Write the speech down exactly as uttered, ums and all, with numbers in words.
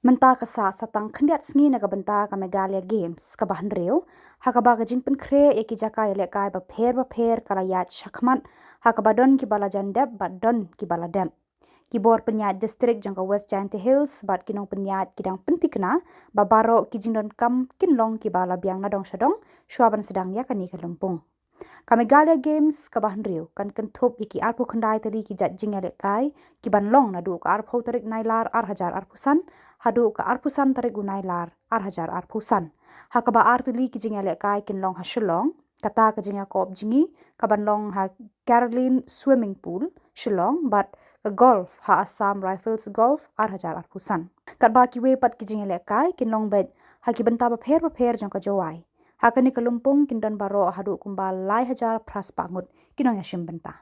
Mynta ka sah sa tang khyndiat sngi na ka bynta ka Meghalaya Games kaba hynriew, ha kaba ka jingpynkhreh ïa ki jaka ïalehkai bapher bapher ka la ïaid shakhmat, ha kaba don kiba la jan dep bad don kiba la dep. Ki bor pynïaid district jong ka West Jaintia Hills bad ki nongpynïaid ki dang pynthikna ba baroh ki jingdonkam kin long kiba la biang na dong sha dong shuwa ban sdang ïa kane ka lympung. Ka Meghalaya Games kaba hynriew kan kynthup ïa ki arphew khyndai tylli ki jait jingïalehkai ki ban long naduh ka arphew tarik Nailar ar hajar arphew san haduh ka arphew san tarik u Nailar ar hajar arphew san. Ha kaba ar tylli ki jingïalehkai kin long ha Shillong, kata ka jingïakop jngi ka ban long ha Caroline Swimming Pool, Shillong, bad ka golf ha Assam Rifles Golf ar hajar arphew san. Katba kiwei pat ki jingïalehkai kin long beit ha ki bynta bapher bapher jong ka Jowai. Ha kane ka lympung kin don baroh haduh kumba lai hajar phra spah ngut ki nongïashim bynta.